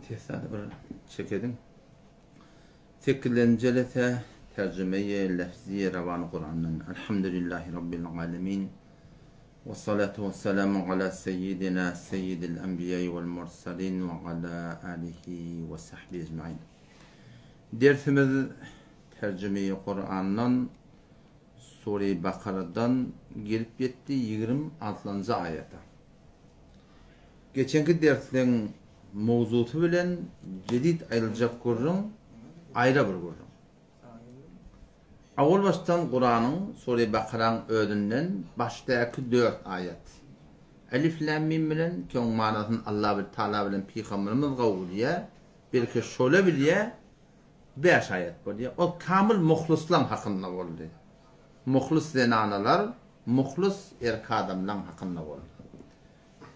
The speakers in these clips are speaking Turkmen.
Sesleri bir çekediň. Sekizinji jelese Terjümeýi lefzi rewan Kurandan. Elhamdülillahi Rabbil alemin. Ve salatu ve selamu ala seyyidina seyyidil enbiýai vel mursalin ve ala alihi ve sahbihi ecmain. Dersimiz Terjümeýi Kurandan Sure-i Bakaradan gelip ýetdi 26-njy aýata. Geçenki dersleň mowzusy bilen jedit aýdyljak gürrüň aýra bir gürrüň. Owal başdan Kuranyň Sure Bakaraň özünden başdaky dört aýat. Elif Lam Mim bilen ki oň manysyny Allah bir Taala bilen Pygamberimiz gowy bilýär, belki şola bilýär, bäş aýat bolýar. Ol kamyl muhlyslaň hakynda boldy. Muhlys zenanalar, muhlys erk adamlaň hakynda boldy.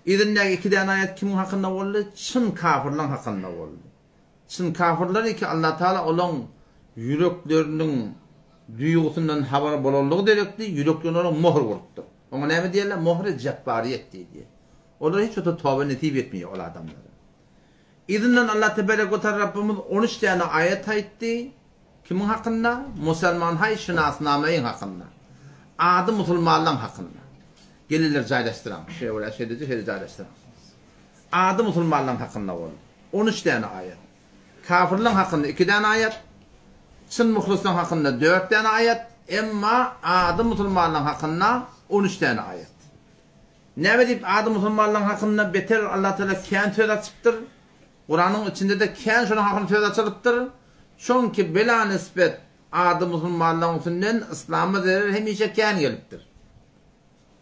Yzyndaky iki däne aýat kimiň hakynda boldy? Çyn kafyrlaň hakynda boldy. Çyn kafyrlar iki Allah Taala olaň ýürekleriniň duýgusyndan habar bolanlygy derekli ýüreklerine olaň mohr urupdyr. Oňa näme diýerler? Mohri jepbariýet diýilýär. Olara hiç wagtda toba nesip etmeýär ol adamlara. Yzyndan Allah teberek we taala Rabbymyz on üç däne aýat aýtdy. Kimiň hakynda? Musalman haý şynasnameýiň hakynda. Ady musulmanlaň hakynda. Gelinler jaýlaşdyraň. Şeýle bolýar, şeýleje, şeýle jaýlaşdyraň. Ady musulmanlaň hakynda boldy. 13 däne aýat. Kafirleň hakynda 2 däne aýat. Çyn muhlyslaň hakynda 4 däne aýat. Emma ady musulmanlaň hakynda 13 däne aýat. Näme diýip ady musulmanlaň hakynda beter Allah Taala kän söz açypdyr. Kuranyň içinde-de kän şonuň hakynda söz açylypdyr. Şoňki bela nisbet ady musulmanlaryň üstünden yslama zerer hemişe kän gelipdir.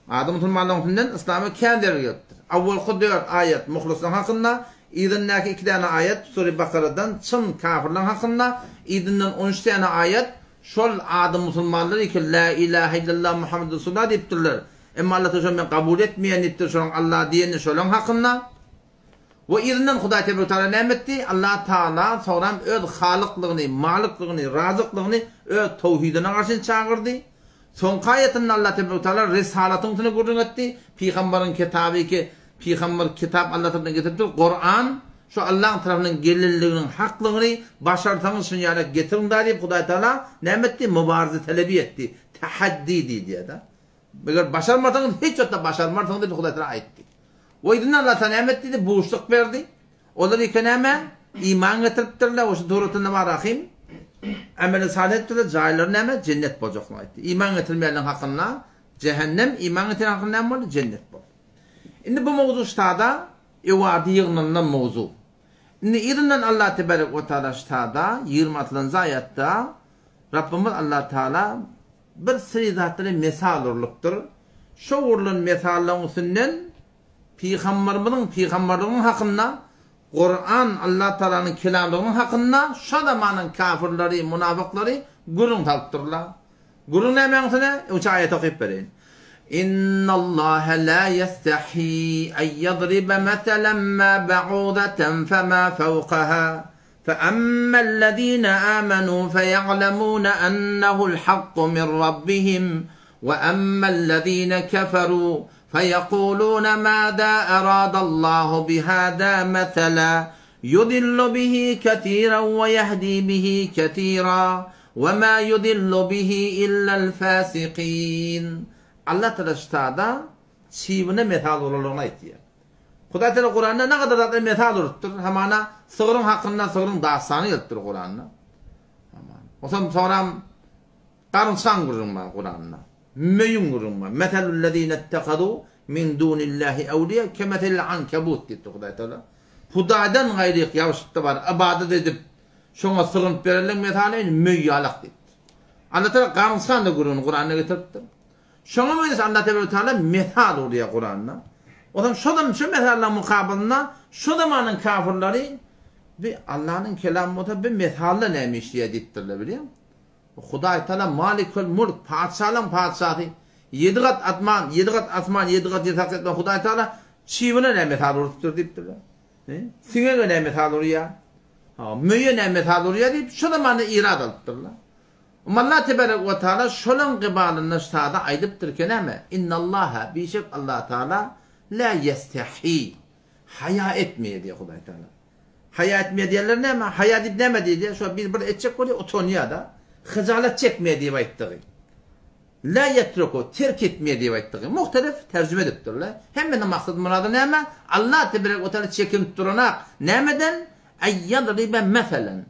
Ady musulmanlaryň üstünden yslama kän zerer gelipdir. Awwalky dört aýat muhlyslaryň hakynda, yzyndaky iki däne aýat Sure Bakaradan çyn kafirlaryň hakynda, yzyndan on üç däne aýat şol ady musulmanlar iki La ilahe illallah Muhammed Resulullah diýipdirler. Emma Allah şony men kabul etmeýän diýipdir, şonuň Allah diýeni şolaryň hakynda. We yzyndan Hudaý Tebarek Taala näme etdi? Allah Taala soňram öz Halyklygyny, Malyklygyny, Razyklygyny öz towhidine garşy çagyrdy. Soňky aýatynda Allah Tebarek Taala Risalatyň üstüne gürrüň etdi. Pygambaryň kitaby ki, pygambar kitap Allah tarapyndan getiripdir, Kuran, şu Allahyň tarapyndan gelenliginiň haklygyny başarsaňyz şuny ýaly getiriň da diýip Hudaý Taala näme etdi? Mubarze talebi etdi. Tahaddi diýdi-de. Eger başarmasaňyz hiç wagtda başarmarsyňyz diýip Hudaý Taala aýtdy. Oýdun Allah Taala näme etdi? Buşluk berdi. Olar ýeke näme? Iman getiripdirler. Oşa suratynda bar Rahim. Ameli salih etdiler. Jaýlary näme? Jennet boljakdygyny aýtdy. Iman getirmeýänleriň hakynda cehennem, iman getiren hakynda näme boldy? Jennet boldy. Indi bu mowzu ştada ewady ýygnanylan mowzu. Indi yzyndan Allah tebarek we taala ştada 26-njy aýatda Rabbimiz Allah Taala Bir syry zatlara mesal urlupdyr. Şo urlan mesallaryň üstünden Pygambarymyzyň pygambarlygynyň hakynda, Kuran Allah Tagalanyň kelamlygynyň hakynda şo zamanyň kafirleri, munafyklary gürrüň salypdyrlar. Gürrüň nämäň üstüne? Üç aýat okyp bereýin. Innallaha la ýestahî en ýadribe meselen ma ba'udeten fema fewkaha. فأما الذين آمنوا فيعلمون أنه الحق من ربهم وأما الذين كفروا فيقولون ماذا أراد الله بهذا مثلا يضل به كثيرا ويهدي به كثيرا وما يضل به إلا الفاسقين الله ترشتادا çybyna mesal bolanlygyny aýtýar. Hudaý Teala Kuranda ne kadar zatlar mesal urupdyr. Hamana sygryň hakynda sygryň dastany gelipdir Kuranda. Hamana. Osam soňram garynçaň gürrüň bar Kuranda. Möýüň gürrüň bar. Meselüllezine ittehadu min dunillahi awliya kemeselil ankebut diýipdir Hudaý Teala. Hudaýdan gaýry ýabşyp-da bar, ybadat edip, şoňa sygynyp berenleň mesaly möý ýalak diýipdir. Allah Teala garynçaň da gürrüňini Kuranda getiripdir. Şoňa meňzeş Allah Tebarek Teala mesal urýar Kuranda. Onsoň şo zam şu mesallaryň mukabylynda şo zamanyň kafirleri bi Allanyň kelamy bolsa bi mesalda näme işleýär diýipdirler bilýäňmi? Hudaý Taala Malikül Mulk, patyşalaryň patyşasy, ýedi gat atman, ýedi gat asman, ýedi gat ýer saklap duran Hudaý Taala çybyna näme mesal urupdyr diýipdirler. Siňege näme mesal urýar? Ha, möýe näme mesal urýar diýip şo zamanda irad alypdyrlar. Allah tebarek we taala şolaň gybalynda ştada aýdypdyr ki näme, Innallaha, bişek Allah taala, la ýestehî, haýa etmeýär diýýär Hudaý taala. Haýa etmeýär diýenler näme? Haýa diýip näme diýilýär? Şo bir bir etjek bolýar, utanýar-da. Hyjalat çekmeýär diýip aýtdygy. La ýetruku, terk etmeýär diýip aýtdygy. Muhtelif terjime edipdirler. Hemmesiniň maksady-myrady näme? Allah teberek we teala çekinip duranak. Nämeden? Eý ýadribe meselen.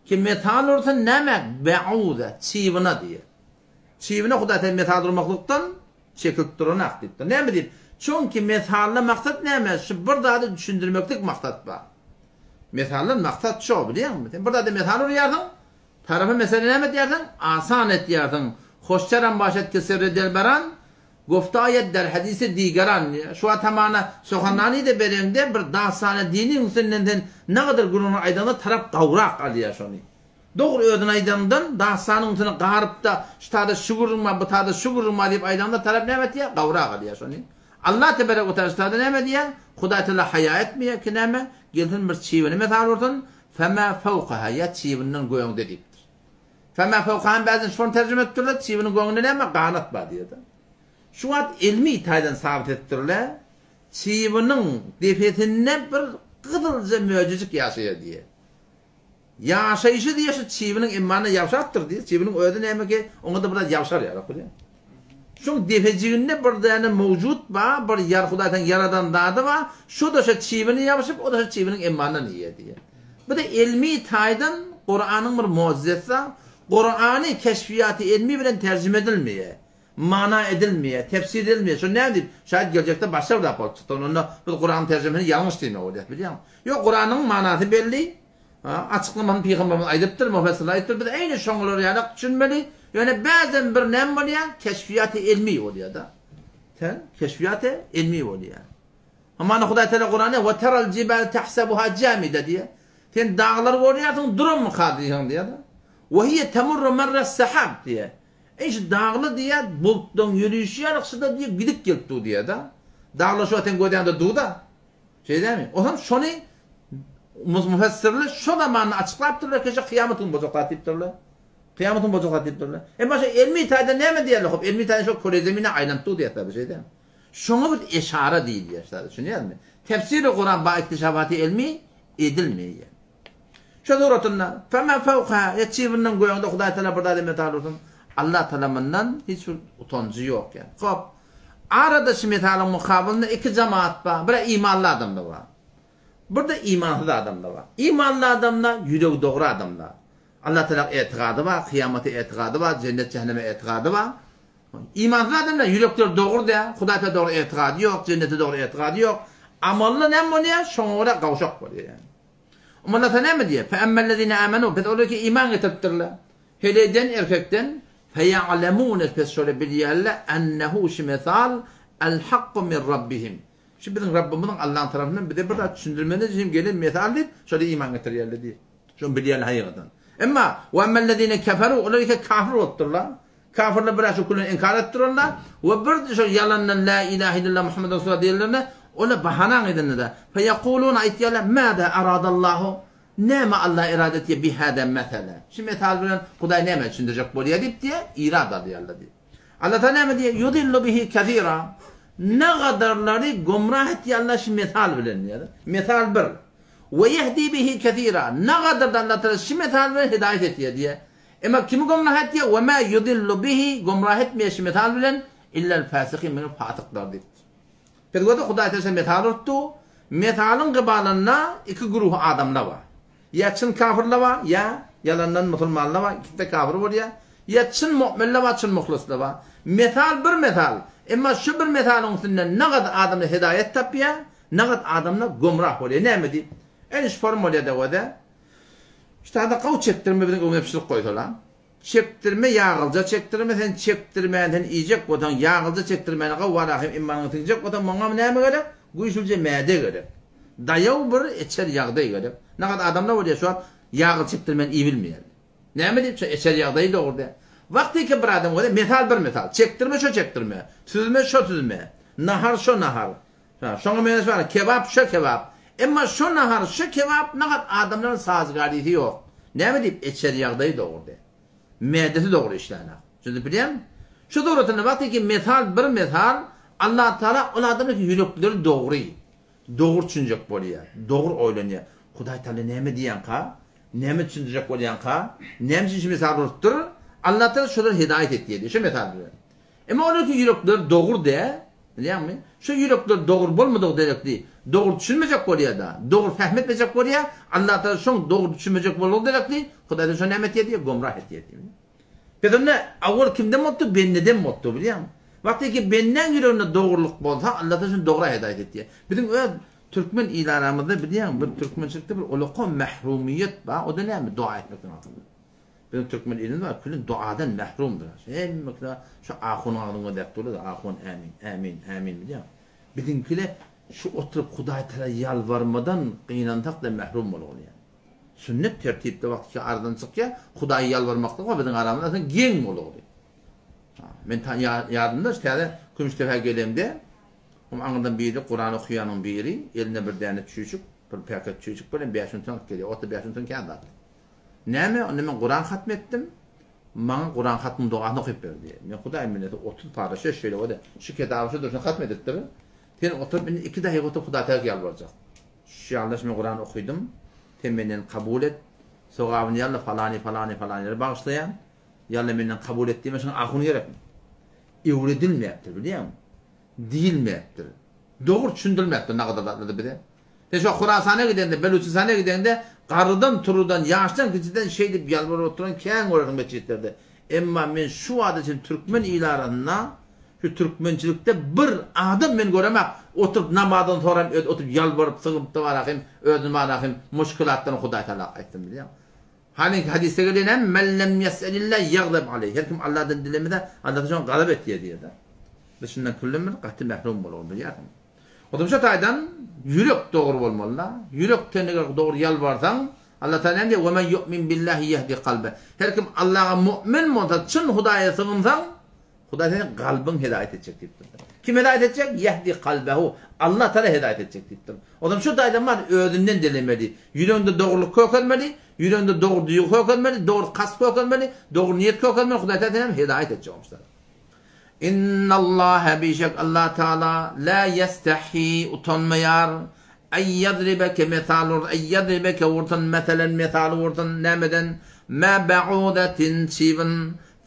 Ki mesal ursun nämä? Be'uze, çybyna diýýär. Çybyna Hudaý teala mesal urmaklykdan çekilip duranak diýipdir. Näme diýip? Çünki mesalda maksat näme? Şu bir zady düşündirmeklik maksat bar. Mesaldan maksat şo, bilýäňmi? Sen bir zada mesal urýarsyň, tarapa mesele näme edýärsiň? Asan etýärsiň. Hoşçaram başat ki sirri dilberan, goftaýet der hadisi digeran diýýär. Şu wagt hamana sohanany-da bereňde bir dastany diniň üstünden sen nägadar gürrüňler aýdaňda tarap gowrak alýar şony. Dogry özüni aýdaňdan dastanyň üstüne garypda şu tada şu gürrüň bar bu tada şu gürrüň bar diýip aýdaňda tarap näme etýär gowrak alýar şony. Allah teberek we teala şu tada näme diýýär? Hudaý teala haýa etmeýär ki näme gelsin bir çybyny mesal ursun fema fawkaha ýa çybyndan göňde diýipdir. Fema fawkaha bäzin şony terjime edipdirler çybynyň göňünde näme ganat bar diýýär. Şu wagt ilmi taýdan sabyt edipdirler çybynyň depesinde bir gyzylja möjejik ýaşaýar diýýär. Ýaşaýşy diýýär şu çybnyň emmana ýabşapdyr diýýär. Çybnyň özi nämeki, oňa-da biraz ýabşar ýaly bolýar. Şoň depejiginde bir däne mowjut bar, bir ýar Hudaýdan ýaradan zady bar, şo-da şo çybyny ýabşyp, o-da şo çybynyň emmandan iýýär diýýär. Bu-da elmi taýdan Kuranyň bir mugjyzasy. Kurany keşfiýaty elmi bilen terjime edilmeýär. Mana edilmeýär, tefsir edilmeýär. Şo näme diýip, şaýat geljekde başga bir zat bolup çyksa, onda biz Kuranyň terjimesini ýalňyş diýmek bolýar, bilýäňmi? Ýok, Kuranyň manasy belli. Açyklamasyny pygamberimiz aýdypdyr, mufessirler aýdypdyr. Biz eýni şoňlar ýalak düşünmeli. Ýöne bäzem bir näme bolýar? Keşfiýaty elmi bolýar-da. Sen keşfiýaty elmi bolýar. Hamana Hudaý Teala Kuranda we teral jibal tahsabuha jamida diýýär. Sen daglary görýärsiň, duranmyka diýýän diýýär-de. We hiýe temurru marras sahab diýýär. Eý şu daglar diýýär, bulutlaryň ýörişi ýaly şuda diýýär, gidip gelip dur diýýär-de. Daglar şu wagt seň göz ýanyňda dur-da. Şeýdämi? Onsoň şony müfessirler şo zamanda açyklapdyrlar ki, şu kyýamat güni boljak zat diýipdirler. Kyýamat güni boljak zat diýipdirler. Emma şu elmi taýdan näme diýerler? Hop, elmi taýdan şo köre zemine aýlanyp dur diýerler, şeýdämi? Şoňa biz eşara diýilýär, düşünýärmi? Tefsiri Kuran ba iktişafaty elmi edilmeýär. Şo suratynda, Fema fewkaha, ýa çybyndan göňde Hudaý Tagala bir zat emel ursun, Allah Tagala mundan hiç bir utanjy ýok ýa. Hop. Arada şu mesalyň mukabylynda iki jemaat bar. Bir imanly adamlar bar. Bir-de imansyz adamlar bar. Imanly adamlar ýüregi dogry adamlar. Allah Tagala etigady bar, kyýamata etigady bar, jennet jähenneme etigady bar. Imansyz adamlar ýürekleri dogry däl, Hudaý Tagala dogry etigady ýok, jennete dogry etigady ýok. Amally näme bolýar? Şoňa görä gowşak bolýar ýani. Omar näme diýýär? Feemmellezine amenu, pes olar ki iman getiripdirler. Heleýden, erkekden, feýa'lemune, pes şolar bilýärler, ennehu şu mesal, el-hakku min rabbihim. Şu biziň Rabbymyzyň Allaň tarapyndan bize bir zat düşündirmeli üçin gelen mesal diýip, şolar iman getirýärler diýip. Şony bilýärler hakykadan. Emma, we emmellezine keferu, olar ise kafir bolupdyrlar. Kafirler bir şu külini inkar edip durarlar we bir şol ýalandan la ilahe illallah Muhammed Resulullah diýenlerinde olar bahanaň edinler. Feýekulun aýtýarlar, Mâzâ aradallahu? Näme Allah irade etýär bihâzâ mesele? Şu mesal bilen Hudaý näme düşündirjek bolýar diýip diýýär, irad alýarlar diýip. Allah Taala näme diýýär? Yudillu bihi kesira. Ne gadarlary gümrah etýär Allah şu mesal bilen diýýär. Mesal bir. We yehdi bihi kesira. Ne gadarda Allah Taala şu mesal bilen hidaýet etýär diýýär. Emma kimi gümrah etýär? Ve mâ yudillu bihi, gümrah etmeýär şu mesal bilen, illel fâsikîn, meger fasyklary diýipdir. Biz gördük, Hudaý Teala mesal urupdy. Mesalyň gybalynda iki güruh adamlar bar. Ýa çyn kafirler bar, ýa ýalandan musulmanlar bar, ikisi-de kafir bolýar. Ýa çyn mu'minler bar, çyn muhlyslar bar. Mesal bir mesal. Emma şu bir mesalyň üstünden nagat adamlar hidaýat tapýar, nagat adamlar gümrah bolýar. Näme diýip? Ene şu formulýada göze. Şu taýda gaw çekdirme biziň öňüne bişirip goýsalar. Çekdirme ýagylja çekdirme sen çekdirmän sen iýjek bolsaň ýagylja çekdirmäni gaw bar ahym imanyňa siňjek bolsaň muňa näme gerek güýçlüje mäde gerek. Daýaw bir içer ýagdaý gerek. Nagat adamlar bolýar şu wagt ýagly çekdirmän iýibilmeýär. Näme diýip şo içer ýagdaýy dogry däl. Wagtyky bir adam bolýar mesal bir mesal çekdirme şo çekdirme süzme şo süzme nahar şo nahar Ha, şoňa meňzeş bar, kebap şo kebap. Emma şo nahar, şo kebap nahat adamlaryň sazgarysy ýok. Näme diýip, içeri ýagdaýy dogry däl. Mädesi dogry işlänok. Düşünip bilýäňmi? Şu suratynda wagty ki mesal bir mesal, Allatagala ol adamlar ki ýürekleri dogry, dogry düşünjek bolýar, dogry oýlanýar. Hudaý Taala näme diýýänka? Näme düşündirjek bolýanka? Näme üçin şu mysal urupdyr? Allah Taala şolary hidaýat etýär diýýär, şu mysal bilen. Emma olaryň ýürekleri dogry däl, bilýäňmi? Şu ýürekleri dogry bolmadygy derekli, dogry düşünmejek bolýar-da, dogry pähm etmejek bolýar. Allah Taala şoň dogry düşünmejek boldugy derekli, Hudaý Taala şony näme etýär diýýär? Gomrah etýär diýýär. Biz onda awwal kimden bolupdyr? Bendeden bolupdyr, bilýäňmi? Wagty ki bendäň ýüreginde dogrulyk bolsa, Allah Taala şony dogra hidaýat etýär. Biziň öz türkmen il aramyzda bilýäňmi, bir türkmençilikde bir ulaka mährumyýet bar, o-da näme? Doga etmekden alkymda. Biziň türkmen ilimiz bar, külli dogadan mährumdyr. Hemmesi şu ahunyň agzyny gözläp durlar-da, ahun ämin, ämin, ämin bilýäňmi? Biziňkile şu oturyp Hudaý Taala ýalbarmadan gynansak-da mährum bolgaly. Sünnet tertipde wagty ki aradan çykýar, Hudaýa ýalbarmaklyk bar biziň aramyzda aslynda geň bolugdy. Men ta ýadymda şu täze Kümüşdepä gelemde, oň aňyrdan biri Kuran okaýanyň biri eline bir däne çüýşük, bir paket çüýşük bilen 5 funtan alyp gelýär. Otda 5 funtan kän zat. Näme, onda men Kuran hatm etdim. Maňa Kuran hatmyň dogasyny okyp ber diýýär. Men Hudaý minneti 30 para şeş şeýle bolýar. Şu kitaby şu durşuna hatm edipdir. Sen oturyp indi 2 daýyga oturyp Hudaý täk ýalbarjak. Şu ýalňyş men Kuran okydym, sen menden kabul et, sogabyny ýalla falany falany falanylara bagyşlaýan, ýalla menden kabul et diýme şoňa ahun gerekmi? Öwredilmäpdir bilýäňmi? Diýilmäpdir. Dogry düşündirilmäpdir nagadar zatlarda bize. Sen şo Horasana gidende, Beluçistana gidende garrydan turudan, ýaşdan kiçiden şeýdip ýalbaryp oturan kän görersiň metjitlerde. Emma men şu wagta çenli türkmen ili arasynda Şu türkmençilikde bir adam men göremak oturyp namazdan soram özi oturyp ýalbaryp sygynypda barahym özüni barahym muşkilatdan Hudaý Taala aýtsyn bilýäň. Halinki hadysda gelýän hem men lem ýes'elillah ýagzab aleýh her kim Allahdan dilemese Allah şoňa gazap etýär diýýär-de. Biz şundan küllimiz gaty mährum bolarys bilýärsiň. Goşmaça taýdan ýürek dogry bolmaly-da. Ýürekden eger dogry ýalbarsaň Allah Taala näme diýýär? Ve men yu'min billahi yehdi kalbe. Her kim Allaha mu'min bolsa çyn Hudaýa sygynsaň Hudaý seniň kalbyň hedaýat etjek diýipdir. Kim hedaýat etjek? Ýehdi kalbehu. Allah Taala hedaýat etjek diýipdir. O zaman şu taýdan bar özünden dilemeli. Ýüregiňde dogrulyk kökelmeli, ýüregiňde dogry duýgy kökelmeli, dogry kast kökelmeli, dogry niýet kökelmeli. Hudaý Taala seni hem hedaýat etjek olmuşlar. Innallaha bişek Allah Taala la ýestehî utanmaýar. Eý ýadribeke mesal ursun, eý ýadribeke ursun meselen mesal ursun nämeden? Mä ba'udatin çybyn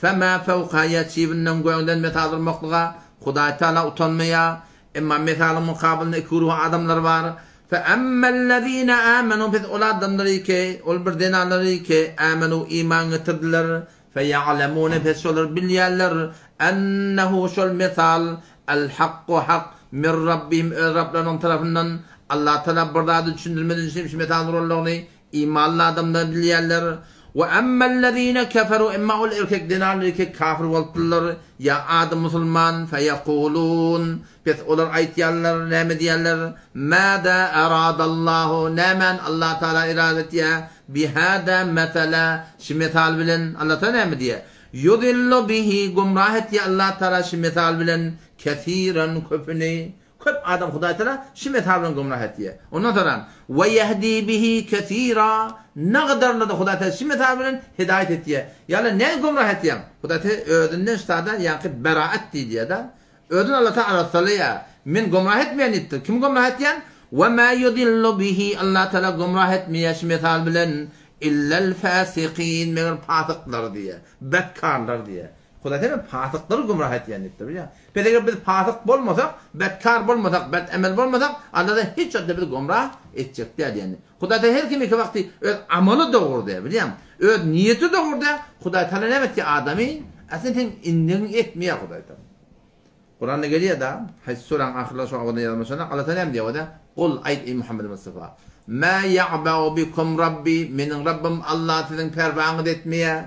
Femâ fewkaýa çybynyň gögden mesal urmaklyga Hudaý Taala utanmaýar. Emma mesalyň mukabylynda iki güruh adamlar bar. Feammellezine âmenû pes ol adamlary ki, ol bir zenanlary ki, âmenû iman getirdiler. Feýa'lemûne pes şolar bilýärler, ennehu şol mesal, el-hakku hak, min Rabbihim öz Rablarynyň tarapyndan, Allah Taala bir zady düşündirmeden üçin şu mesal uranlygyny Imanly adamlar bilýärler. We emmellezine keferu emma ol erkek zenan erkek kafir bolupdyrlar ýa ady musulman feýekulun pes olar aýtýarlar näme diýýärler Mada eradallahu nämäni Allah Taala irade etýär bihada mesela şu mesal bilen Allah Taala näme diýýär Yudillu bihi gumrah etýär Allah Taala şu mesal bilen kesiren köpüni Köp adam Hudaý Tagala şu mesal bilen gümrah etýär. Ondan soram, Ve ýehdi bihi kesira, Nagadarlary Hudaý Tagala şu mesal bilen hidaýat etýär. Ýagny näme gümrah etýäň? Hudaý Tagala özünden ştada ýaňky beraat diýilýär-de. Özüni Allah Tagala arassalaýar. Men gümrah etmeýän diýipdir. Kimi gümrah etýän? Ve ma yudillu bihi, Allah Tagala gümrah etmeýär şu mesal bilen illel fasikin, meger pasyklary diýýär, betkarlary diýýär. Hudaý Tagala pasyklary gümrah etýän diýipdir, bilýäňmi? Biz eger biz pasyk bolmasak, betkar bolmasak, bet emel bolmasak, Alla-da hiç wagtda bizi gümrah etjek däl diýende. Hudaý Tagala her kim iki wagty öz amaly dogry diýär, bilýäňmi? Öz niýeti dogry diýär, Hudaý Tagala näme etýär adamy? Aslynda seň indigiň etmeýär Hudaý Tagala. Kuranda gelýär-de, haýsy suräň ahyrlary şo owadan ýazylmyş Alla Tagala näme diýýär oda? Gul, aýt eý Muhammed Mustafa. Mä ýa'ba'u bikum Rabbi, meniň Rabbym Alla siziň perwaňyzy etmeýär.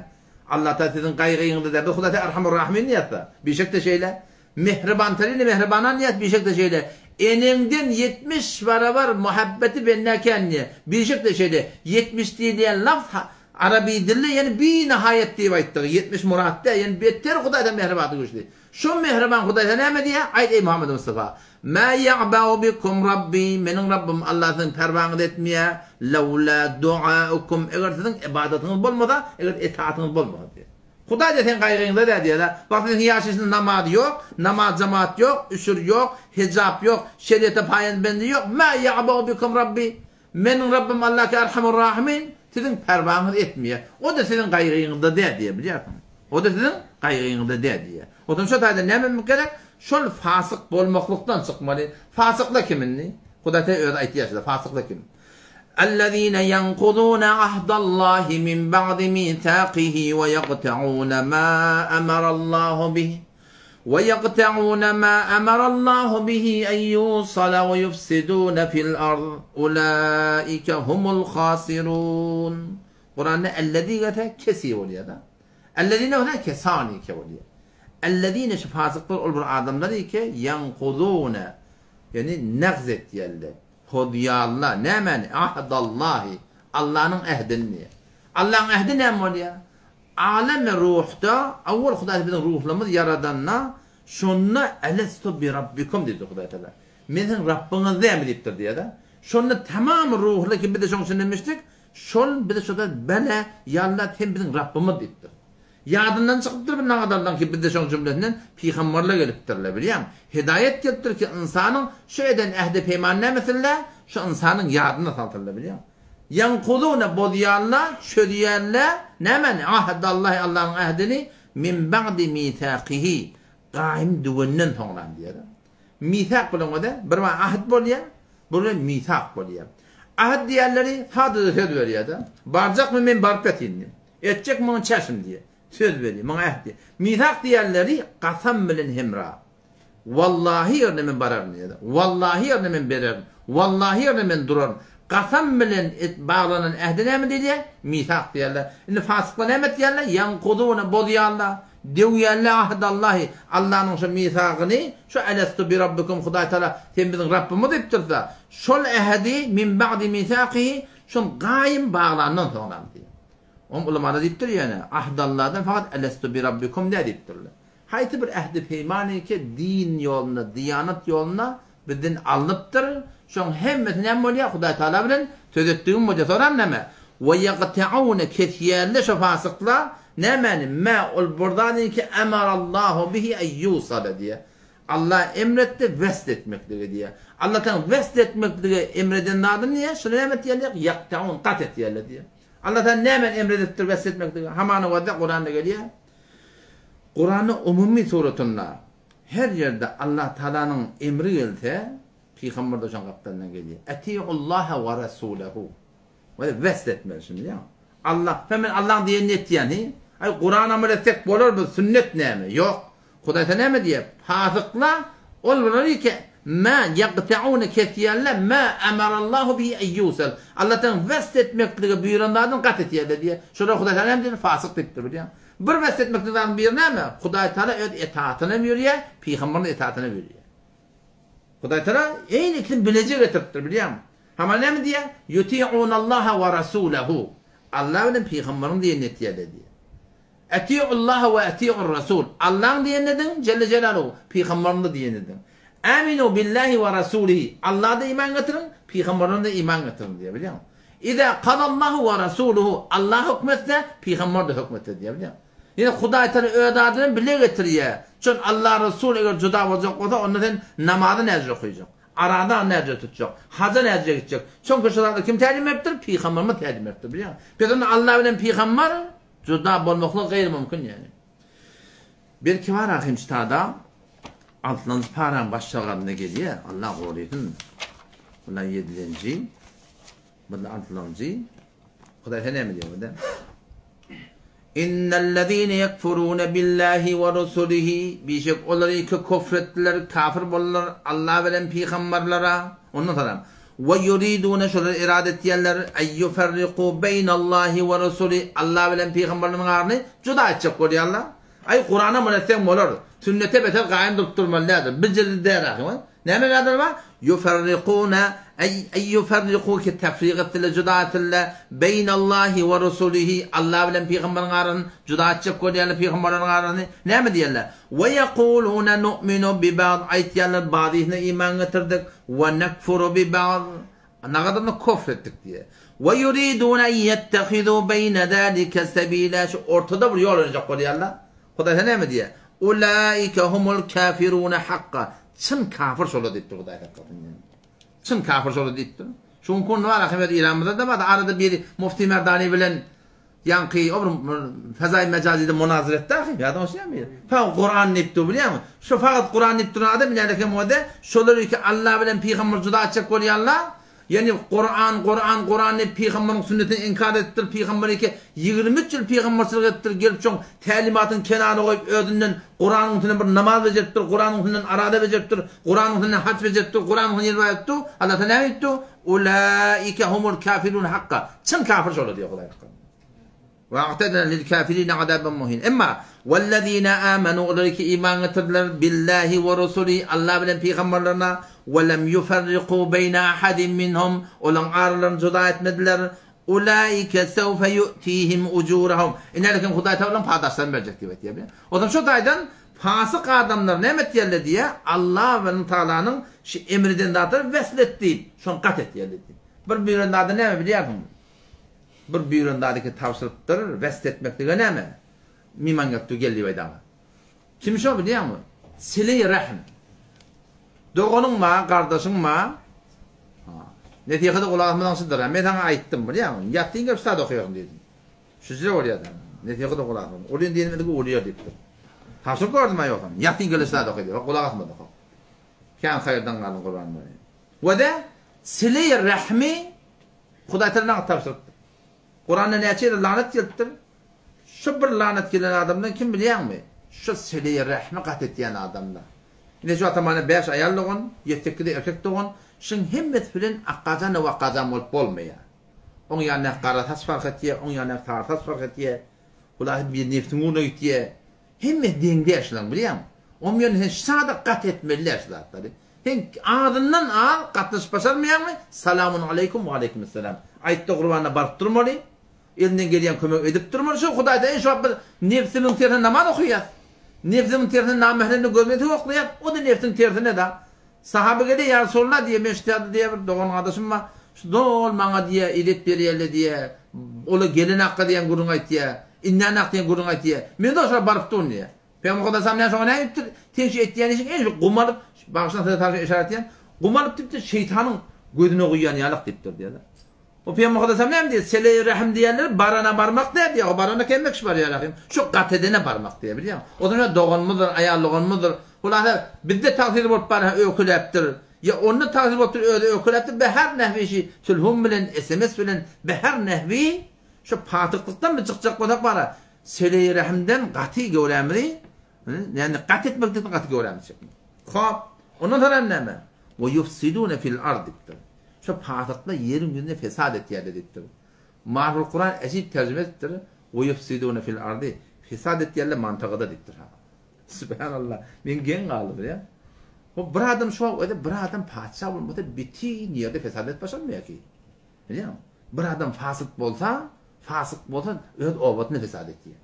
Allah Taala siziň gaýgyňyzy däl. Biz Hudaý Taala Erhamur Rahymyn diýýäs-de. Bişek-de şeýle. Mähriban Taala mähribanan diýýäs, bişek-de şeýle. Eneňden 70 barabar muhabbeti bendä kän diýýär. Bişek-de şeýle. 70 diýilýän lafz arabi dilde ýani binahaýat diýip aýtdygy. 70 murat däl, ýani beter Hudaý Taala mähribaty güýçli. Şo mähriban Hudaý Taala näme diýýär? Aýt eý Muhammed Mustafa. Mä ýa'ba'u bikum Rabbi, meniň Rabbym Allah siziň perwaňyzy etmeýär, lewlâ du'âukum, eger siziň ybadatyňyz bolmasa, eger etaatyňyz bolmasa diýýär. Hudaý-da seň gaýgyňda däl diýýär-de. Wagt siziň ýaşaýşyňyzda namaz ýok, namaz jemaat ýok, üşür ýok, hijap ýok, şeriata paýan bendi ýok, mä ýa'ba'u bikum Rabbi. Meniň Rabbym Allah ki Erhamur Rahimin, siziň perwaňyzy etmeýär. O-da siziň gaýgyňyzda däl diýýär, bilýärsiňmi? O-da siziň gaýgyňyzda däl diýýär. Onsoň şo taýda näme etmek gerek? Şol fasyk bolmaklykdan çykmaly. Fasyklar kim indi? Hudaý Teala özi aýtýar size, fasyklar kim? Ellezine ýenkuzune ahdallahi min ba'di mithaqihi we ýekteune ma emerallahu bih we ýekteune ma emerallahu bihi en ýusala we ýufsidune fil ard ulaike humul hasirun. Kuranda ellezi gelse kesi bolýar-da. Ellezine bolsa kesanike bolýar. Ellezine şu fasyklar ol bir adamlar eke ýenkuzune ýagny nagz etýärler. Pozýarlar. Nämäni? Ahdallahi. Allanyň ähdini diýýär. Allaň ähdi näme bolýar? Alemi ruhda, owwal Hudaý biziň ruhlarymyzy ýaradanda, şonda Elestu bi Rabbikum diýipdir Hudaý Tagala. Men siziň Rabbyňyz dälmi diýipdir diýýär-de. Şonda tamam ruhlar ki biz-de şoň içinde mişdik, şol bize şonda Bele, ýa Allah sen biziň Rabbymyz diýipdir. Ýadyndan çykypdyr bir nagadaldan ki bizde şoň jümlesinden pygambarlar gelipdirler bilýäňmi? Hidaýat gelipdir ki ynsanyň şu eden ähdi peýmany nämesinde şu ynsanyň ýadyna salsynlar bilýäňmi? Ýenkuzune bozýarlar, çözýärler nämäni? Ahdallahi Allanyň ähdini min ba'di misakihi gaýym düwenden soňra diýýär. Misak bilen özi bir bar ahd bolýar, bir bilen misak bolýar. Ahd diýenleri sadaja söz berýär-de. Barjakmy men baryp ýatyn diýip. Etjek muny çäşim diýýär. Söz berýär, muňa äht diýýär. Misak diýenleri kasam bilen hemra. Wallahy ýerine men bararyn diýýär. Wallahy ýerine men bererin. Wallahy ýerine men duraryn. Kasam bilen et baglanan ähde näme diýilýär? Misak diýýärler. Indi fasyklar näme etýärler? Ýankuzuna bozýarlar. Döwýärler ahdallahi, Allanyň şo misagyny, şo Elestu bi Rabbikum Hudaý Tagala sen biziň Rabbymyz diýip dursa, şol ähdi min ba'di misakihi şol gaýym baglandan soňra diýýär. Oň ulamalar diýipdir ýöne, ahdalladan fakat Elestu bi Rabbikum däl diýipdirler. Haýsy bir ähdi-peýmany ki din ýolunda, diýanat ýolunda bizden alnypdyr, şoň hemmesi näme bolýar? Hudaý Tagala bilen söz etdigim bolýar. Soram näme? We ýekteune kesýärler şo fasyklar nämäni? Mä ol bir zadyny ki emarallahu bihi en ýusala diýýär. Allah emretdi wesl etmekligi diýýär. Allah Tagala wesl etmekligi emreden zadyny diýýär, şony näme etýärler? Ýekteun gat etýärler diýýär. Allah Tagala nämäni emredipdir wesl etmekligi? Hamana wada Kuranda gelýär. Kuranda umumy suratynda Her ýerde Allah Tagalanyň emri gelse, pygamber-de şoň gapdalyndan gelýär. Atiullaha we rasulehu. We wesl etmeli şuny bilýäňmi? Allah, sen men Allaň diýenini etýän, hi? Aý, Kuran amal etsek bolar biz, sünnet näme? Ýok. Hudaý sen näme diýýär? Fasyklar ol bular ki, ma ýekteune kesýärler, ma amarallahu bihi en ýusal. Allah Tagala wesl etmeklige buýran zadyny gat etýärler diýýär. Şolara Hudaý Tagala näme diýýär? Fasyk diýipdir, bilýäňmi? Bir wesl etmeklik zadyň biri näme? Hudaý Tagala öz etatyna buýurýar, pygamberiniň etatyna buýurýar. Hudaý Tagala eýni ikisini bileje getiripdir, bilýäňmi? Hamala näme diýýär? Ýuti'unallaha we rasulehu. Allah bilen pygamberiň diýenini etýärler diýýär. Ati'ullaha we ati'ur rasul. Allaň diýenini ediň, jelle jelaluhu, pygamberiň-de diýenini ediň. Aminu billahi we rasulihi. Allaha-da iman getiriň, pygamberine-de iman getiriň diýýär, bilýäňmi? Iza kazallahu we rasuluhu, Allah höküm etse, pygamber-de höküm etse diýýär, bilýäňmi? Ýene Hudaý Tagala öz adyny bile getirýär. Çün Allah Resul eger juda boljak bolsa, onda sen namazy näce okyjak? Araza näce tutjak? Haja näce gitjek? Çünki şu zatlary kim tälim beripdir? Pygamberimiz tälim beripdir, bilýäňmi? Biz onda Allah bilen pygamber juda bolmaklygy gaýry mümkin ýani. Belki bar ahim ştada altynjy paraň başjagazynda gelýär, Allah gorysyn. Bundan ýedilenji, bundan altynjy. Hudaý sen näme diýýär bunda? Innellezine yekfurune billahi we rusulihi bişek olar ki kufr etdiler, kafir boldular Allah bilen pygamberlere. Ondan soň we yuridune şolar irade etýärler ay yufarriqu beýnallahi we rusuli Allah bilen pygamberleriň arasyny juda etjek bolýarlar. Aý Kurana amal etseň bolar. Sünnete beter gaýym durup durmaly däldir. Bijirli däl ahy. Näme gadar bar? Yufarriquna ay ay yufarriqu ki tefrik etdiler, juda etdiler. Beýnallahi we rusulihi Allah bilen pygamberiň arasyny juda etjek bolýarlar pygamberleriň arasyny. Näme diýerler? We yaquluna nu'minu bi ba'd aýtýarlar bazysyna iman getirdik we nekfuru bi ba'd. Nagadyryny kufr etdik diýýär. We yuriduna en yettehizu beýne zalike sebila şu ortada bir ýol oýnajak bolýarlar. Hudaý sen näme diýýär? Ulaike humul kafirune hakka. Çyn kafir şolar diýipdir Hudaý saklasyn. Çyn kafir şolar diýipdir. Şu günki günde bar, ahim öz Iranymyzda-da bar. Arada biri Mufti Merdani bilen ýaňky o bir Fezaý Mejazide munazara etdi ahim. Ýadyňa düşýärmi? Fakat Kuran diýip dur bilýäňmi? Şu fakat Kuran diýip duran adam näle kem boldy? Şolar iki Allah bilen pygamber juda etjek bolýarlar. Ýagny Kuran, Kuran, Kuran diýip pygamberiň sünnetini inkar edipdir, pygamber eke 23 ýyl pygamberçilik edipdir, gelip şoň tälimatyny kenara goýup özünden Kuranyň üstünden bir namaz bejeripdir, Kuranyň üstünden araza bejeripdir, Kuranyň üstünden haç bejeripdir, Kuranyň üstünden ýer baýypdy. Allah näme diýipdi? Ulaike humul kafirun hakka. Çyn kafir şolar diýýär Hudaý hakka. Ve a'tedna lil kafirine azaben muhin. Emma wellezine amenu olar ki iman getirdiler billahi we rusuli Allah bilen pygamberlerine we lem yufarriku beyne ahadin minhum olaň aralaryny juda etmediler. Ulaike sewfe yu'tihim ujurahum. Inälekin Hudaý Tagalaň padaşlaryny berjek diýip aýtýar. O zaman şu taýdan fasyk adamlar näme etýärler diýýär? Allah bilen Tagalanyň şu emr eden zatlary wesl et diýip, şony gat etýärler diýip. Bir buýran zady näme bilýärsiňmi? Bir buýran zady ki tabşyrypdyr, west etmeklige näme? Miman gelipdir, gel diýip aýdaga. Kim şo bilýäňmi? Sile-i rehm. Doganyň ma, gardaşyň ma. Ha. Nesihada gulak asmasaň şudur. Men saňa aýtdym, bilýäňmi? Ýatdyň gelip ştat okaýarsyň diýdim. Şujra bolýar da. Nesihada gulak asmasaň. Ulyň diýenimizde ulýar diýipdir. Tabşyryk gördüm aý ýogsam. Ýatdyň gelip ştat okaý diýip. Gulak asmadyk. Kän haýyrdan galdyň Gurban. We-de sile-i rehmi Hudaý Tagala nagt tabşyrypdyr. Kuranda näçe ýerde lanat gelipdir? Şu bir lanat gelen adamdan kim bilýäňmi? Şu seleýi rehmi gat etýän adamlar. Ine şu atamana bäş aýal dogan, ýedi-sekiz erkek dogan, şuň hemmesi bilen akgajan we wakgajan bolup bolmaýar. Oň ýanyndaky gara saç fark etýär, oň ýanyndaky sary saç fark etýär. Hulasy bir nebsiň ugruna gitýär. Hemmesi deň däl şulaň bilýäňmi? Oň ýerine sen sada gat etmeli däl şu zatlary. Sen azyndan az gatnaşyp başarmaýaňmy? Salamun aleýkum we aleýkumessalam. Aýtda gurbana baryp durmaly. Elinden gelýän kömegi edip durmaly. Şu Hudaýdan en şu wagt biz nebsimiň tersine namaz okaýas. Nebsimiň tersine namähremde gözüni oklaýas. O-da nebsiň tersine da. Sahaba gelýär, ýa Resulallah diýýär, men şu ýerde diýýär bir dogan gardaşym bar. Şu dol maňa diýýär, edep berýärler diýýär. Ola gelen hakka diýen gürrüň aýtýar. Inden hak diýen gürrüň aýtýar. Men-de şolara baryp durun diýýär. Pygamber Hudaý näme şoňa näme diýipdir? Sen şu etýän işiň en şu gum alyp, bagyşlaň size tarşy işaret edýän, gum alyp diýipdir, şeýtanyň gözüne guýýan ýalak diýipdir diýýär. O Pygamber Hudaý näme diýýär? Sele-i rehm diýenler barana barmak däl diýýär. O barana kemmek şu barýar rahim. Şu gat edene barmak diýýär, bilýäňmi? O zaman doganymyzdyr, aýal doganymyzdyr. Hulasa bizde tagsyr bolup barha öýkeläpdir. Ýa onda tagsyr bolupdyr, özi öýkeläpdir. Be her nehwi şi telefon bilen, SMS bilen, be her nehwi şu patyklykdan bir çykjak bolsak bara Seleýi rehimden gaty göwrämizi, ýagny gat etmekden gaty göwrämizi çekmek. Hop, ondan soň hem näme? Ve yufsidune fil ard diýipdir. Şu fasyklar ýeriň ýüzünde fesat etýärler diýipdir. Marhul Kuran ejip terjime edipdir. Ve yufsidune fil ardy. Fesat etýärler mantygada diýipdir. Subhanallah. Men geň galdym bilýän. Bu bir adam şu wagt bir adam patyşa bolmasa bütin ýerde fesat edip başarmaýar ki. Bilýäňmi? Bir adam fasyk bolsa, fasyk bolsa öz obasyny fesat etýär.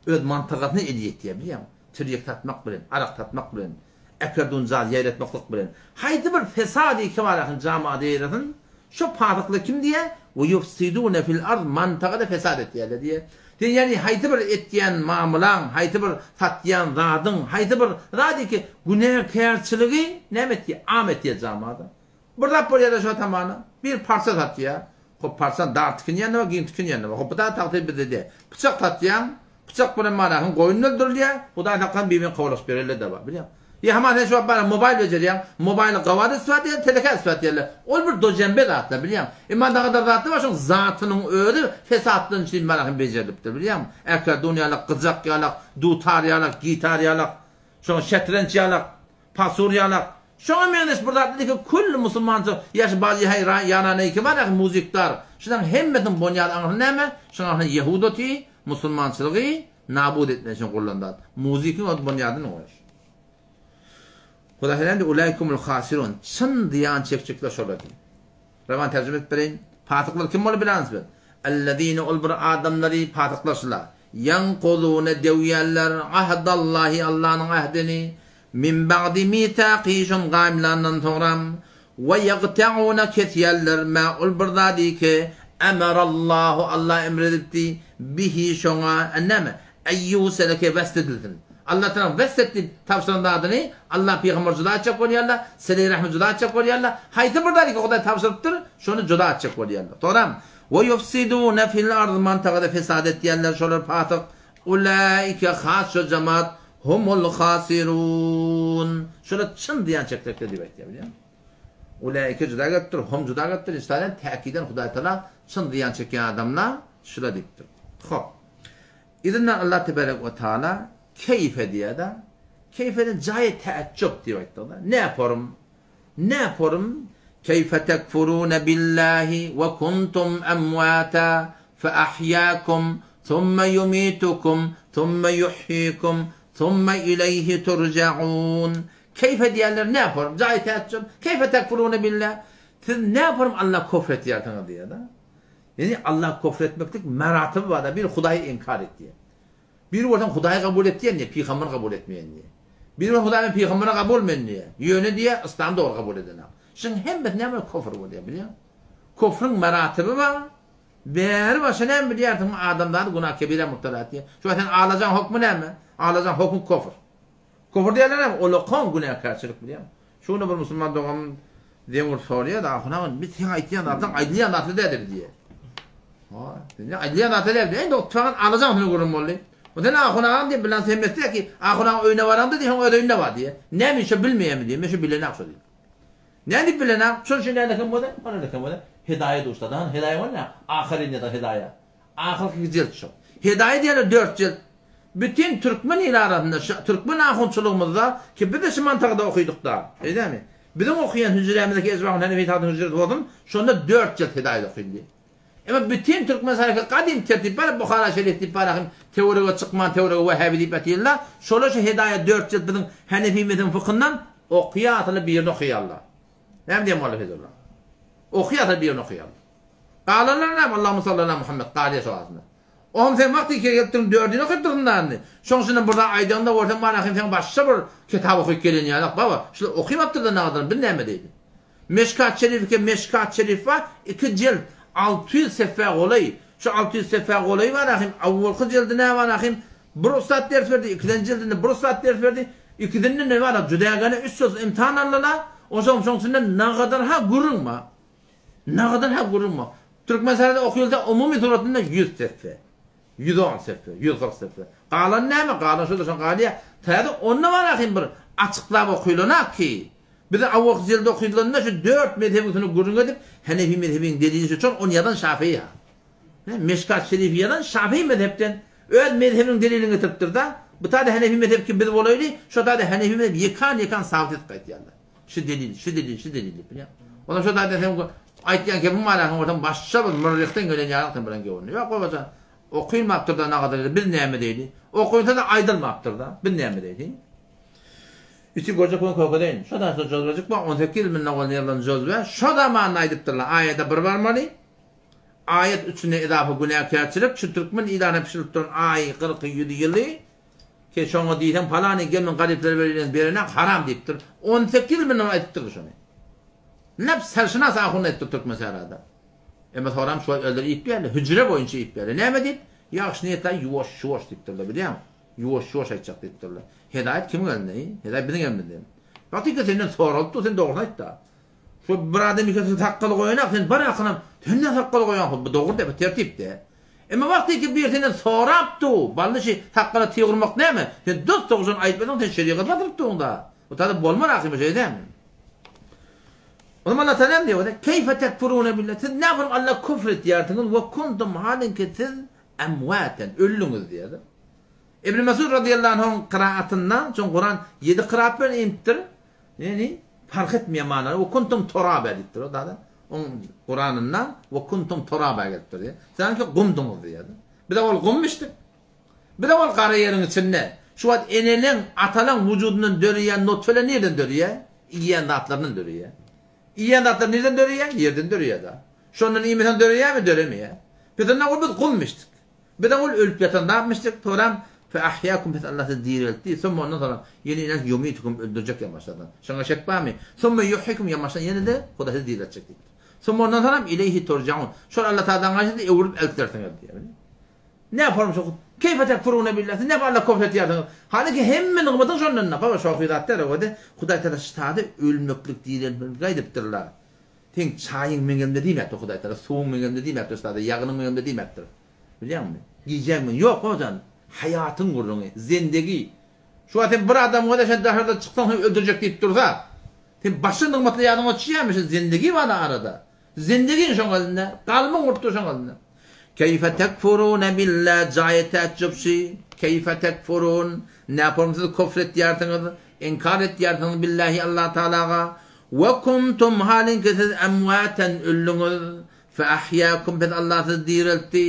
Öz mantagasyna eli ýetýär, bilýäňmi? Tirýek satmak bilen, arak satmak bilen, äkerdunjaz ýaýratmaklyk bilen. Haýsy bir fesady kebarasyny jamaada ýaýrasyn, şo fasyklar kim diýýär? Ve yufsidune fil ard mantagada fesat etýärler diýýär. Sen ýagny haýsy bir etýän mamylaň, haýsy bir satýan zadyň, haýsy bir zady ki günäkärçiligi näme etýär? Am etýär jamaada. Bir zat bolýada şo tamana. Bir parça satýa. Hop parçany dar tikinýän-de bar, giň tikinýän-de bar. Hop bu da tagsyr bizde däl. Pyçak satýaň, pyçak bilen manasyň goýun öldürilýär. Hudaý saklasyn bir-birini kowlaşyp ýörenler-de bar, bilýäňmi? Ýa hamana sen şu wagt bara mobaýl bejerýäň, mobaýly gabat ispat edýär, telekä ispat edýärler. Ol bir dojembe zatlar, bilýäňmi? Emma dagadar zatlar bar, şoň zatynyň özi fesatdan üçin manasyň bejerilipdir, bilýäňmi? Äkerdun ýalak, gyjak ýalak, dutar ýalak, gitar ýalak, şoň şetrenç ýalak. Pasur ýalak. Şoňa meňzeş bir zat diýse külli musulmança ýa şu bazi haý ra ýarana iki bar ýa muzikdar. Şulaň hemmesiniň bonýady aňyrsy näme? Şuň aňyrsynda ýehud oty, musulmançylygy nabud etmek üçin gurlan zat. Muzikiň öz bonýadyny goýuş. Hudaý näme diýdi? Ulaýkumul hasirun. Çyn zyýan çekjekler şolar diýdi. Rowan terjime edip bereýin. Fasyklar kim bolup biläňiz biz? Ellezine ol bir adamlary fasyklar şular. Ýankozune döwýärler ahdallahi Allanyň ähdini min ba'di mithaqihi şon gaýymlandan soňra we ýagta'una kesýärler ma ol bir zady ki emerallahu Allah emr edipdi bihi şoňa näme eýýuseleke west edilsin. Allah Tagala west et diýip tabşyran zadyny Allah pygamber juda etjek bolýarlar, sile-i rehmi juda etjek bolýarlar. Haýsy bir zady ki Hudaý tabşyrypdyr, Şony juda etjek bolýarlar. Soram, Ve yufsidune fil ard mantagada fesat etýärler şolar pasyk. Ulaike has şo jemaat humul hasirun. Şolar çyn zyýan çekjekler diýip aýtýar bilýäňmi? Ulaike juda gelipdir, hum juda gelipdir. Iştaren täkiden Hudaý Taala çyn zyýan çekýän adamlar şular diýipdir. Hop. Yzyndan Allah tebarek we taala keýfe diýýär-de, keýfeden jaýy täjjüp diýip aýtdy-da. Näporum? Näporum? Keýfe tekfurune billahi we kuntum emwata fe ahýakum thumma ýumitukum thumma ýuhýikum thumma ileýhi turjaun. Keýfe diýýärler näporum? Jaýy täjjüp. Keýfe tekfurune billah? Siz näporum Alla kufr etýärsiňiz diýýär-de. Ýagny Alla kufr etmeklik meratyby bar-da, biri Hudaýy inkar etýär. Biri bolsa Hudaýy kabul etýän diýýär, pygamberi kabul etmeýän diýýär. Biri bolsa Hudaý bilen pygamberi kabul men diýýär. Ýöne diýýär, Yslamy dogry kabul edenok. Şuň hemmesi näme kufr bolýar bilýäňmi? Kufryň meratyby bar. Bäri başa näme bilýärsiň adamzady günah kebirä mubtala etýär. Şu sen alajaň hokmy näme? Alajaň hokmy kufr. Kufr diýenler näme? Olakan günäkärçilik bilýäňmi? Şu gün bir musulman doganym zeň urup soraýar-da, Ahun aga, biz seň aýtýan zatlaň aýdylýan zatlar däldir diýýär. Ha, sen aýdylýan zatlar däl diýýär. Indi oturan alajaň seni gürrüň boldy. O sen Ahun agam diýip bilen sen mesle ki, Ahun aga öýüne baraňda diýýär, öz öýünde bar diýýär. Näme üçin bilmeýärmi diýýär. Men şu bilenak şo diýýär. Nädip bilenak? Şol şu näde kim boldy? Ol näde kim boldy? Hidaýa duşda. Daha hidaýa bolýar. Ahyrynda hidaýa. Ahyrky jilt şo. Hidaýa diýýärler dört jilt. Bütin türkmen ili arasynda şu türkmen ahunçylygymyzda ki biz-de şu mantagda okydykda, şeýdemi? Biziň okaýan hüjrämizdeki Ejmagyn Hanefi Sadyň hüjresi bolsun, şonda dört jilt hidaýat okyldy. Emma bütin türkmen saýky gadym tertip bar, Buhara şerif diýip bar ahim töwerege çykman töwerege Wahhabi diýip ýatyrlar. Şolar şu hidaýat dört jilt biziň Hanefi mezhebiň fykyndan okaýarsylar birini okaýarlar. Näme diýen boldy Feyzullah? Okaýarsylar birini okaýarlar. Galanlar näme? Allahumma salli ala Muhammed galýar şo arasynda. Ohm sen wagty ikä gelipdiň dördüni okyp dursuň da indi. Şoň üçinem bir zat aýdaňda görseň mana hem sen başga bir kitap okyp gelen ýalak baba. Şular okymapdyrda nagadan biz näme diýdi. Meşkat şerifike Meşkat şerif bar iki jilt 600 sefä golaý. Şu 600 sefä golaý bar ahim awwalky jildi nä bar ahim bir ussat ders berdi ikilenji jildinde bir ussat ders berdi. Ikisinde ne bar jüdägene üç söz imtihan aldylar. Oşoň şoň içinde nagadan ha gürrüň bar. Nagadan ha gürrüň bar. Türkmenistanda okylsa umumy suratynda 100 seffe. 110 seffe, 140 seffe. Galan näme? Galan şo durşan galýar. Täze onda bar ahim bir açyklap okylanak ki, bize awwalky jilde okylanda şu dört mezhebiň üstünde gürrüň edip, Hanefi mezhebiň delili şu çon, ony ýazan Şafii ha. Meşkat Şerifi ýazan Şafii mezhepden öz mezhebiniň delilini getiripdir-da. Bu taýda Hanefi mezhep ki biz bolaýly, şo taýda Hanefi mezhep ýekan-ýekan sabyt edip gaýtýarlar. Şu delil, şu delil, şu delil diýip bilýän. Ondan şo taýda sen aýtýan gepiň manysyny görseň başga bir myrryhdan gelen ýaly sen bilen gewini. Ýok babajan. Okylmapdyr-da nagadar biz näme diýdi. Okylsa-da aýdylmapdyr-da. Biz näme diýdi. Içi görjek bolan kökedeýin. Şo da şo jozwejik bar 18 ýyl mundan ozal ýazylan jozwe. Şo zamanda aýdypdyrlar. Aýada bir barmaly. Aýat üçüne izafa günäkärçilik. Şu türkmen ilana pişirilip duran aýy, kyrky, ýüzi ýyly Ke şoňa diýseň palany gel men garyplara berýän berenak haram diýipdir. 18 ýyl mundan aýdypdyr şony. Nep serşynas ahun aýdypdyr türkmen sährada. Emma soram şu özleri iýip berdi. Hüjre boýunça iýip berdi. Näme diýip? Ýagşy niýetler ýuwaş ýuwaş diýipdirler bilýäňmi? Ýuwaş ýuwaş aýtjak diýipdirler. Hedaýat kimiň elinde? Hedaýat biziň elimizde. Wagtyka senden soralypdyr sen dogrusyny aýtda. Şu bir adam ikisi sakgal goýanak sen bir akynam sen ne sakgal goýaň bu dogry däl bu tertip däl. Emma wagty ki bir senden sorap du bally şi sakgala tyg urmak näme sen dost dogrusyny aýtmasaň sen şerigat batyryp duň da. Bu taýda bolmar ahymy şeý dämi. O zaman Allah Teala näme diýýär? Keyfe tekfurune billah. Siz näme bolup Allah küfr etýärsiňiz we kuntum halinki siz emwaten öldüňiz diýýär. Ibn Mesud radıyallahu anhuň kıraatynda, çünki Kuran 7 kıraat bilen inipdir. Ýagny parh etmeýär manany. We kuntum turaba diýipdir o da. Oň Kuranynda we kuntum turaba gelipdir diýýär. Sanki gumduňyz diýýär. Biz ol gummuşdyk. Biz ol gara ýeriň içinde. Şu wagt eneleň, atalaň wujudyndan döreýän nutfeler nirden döreýär? Iýen zatlaryndan döreýär. Iýen zatlar nirden döreýär? Ýerden döreýär da. Şondan iýmeseň döreýärmi? Döremeýär. Biz onda biz gummuşdyk. Biz ol ölüp ýatan zatmyşdyk, soram fe ahýakum pes Allah sizi direltdi, soňra ondan soňra ýene ýene ýumitukum öldürjek ýamaşlardan. Şoňa şek barmy? Soňra ýuhyikum ýamaşdan ýene-de Hudaý sizi direltjek diýipdir. Soňra ondan soňra ileýhi turjaun. Şol Allah Tagaladan gaýry sizi öwrüp eltersiňiz diýýär. Ne yaparım şo? Keyfe tekfurune billah. Siz ne Allah kufr etýärsiňiz? Haliki hemme nygmatyň şondan da. Baba şo zat däl, o-da Hudaý Tagala ştada ölmeklik, direlmeklik aýdypdyrlar. Seň çaýyň meň elimde diýmäpdir Hudaý Tagala, suwuň meň elimde diýmäpdir sada, ýagynyň meň elimde diýmäpdir. Bilýäňmi? Gijäň meň. Ýok, babajan. Haýatyň gürrüňi, zendegi. Şu wagt sen bir adam bolsa sen daşarda çyksaň seni öldürjek diýip dursa, sen başga nygmatlar ýadyňa düşýärmi şu zendegi bar arada. Zendegiň şoň elinde, galmyň bolup dur şoň elinde. Keýfe tekfurune billah jaýy täjjüp şi, keýfe tekfurun, näpom siz küfr etýärsiňiz, inkar etýärsiňiz billahi Allah Tagalaga, we kuntum halinki siz emwaten öldüňiz, fe ahýakum pes Allah sizi direltdi,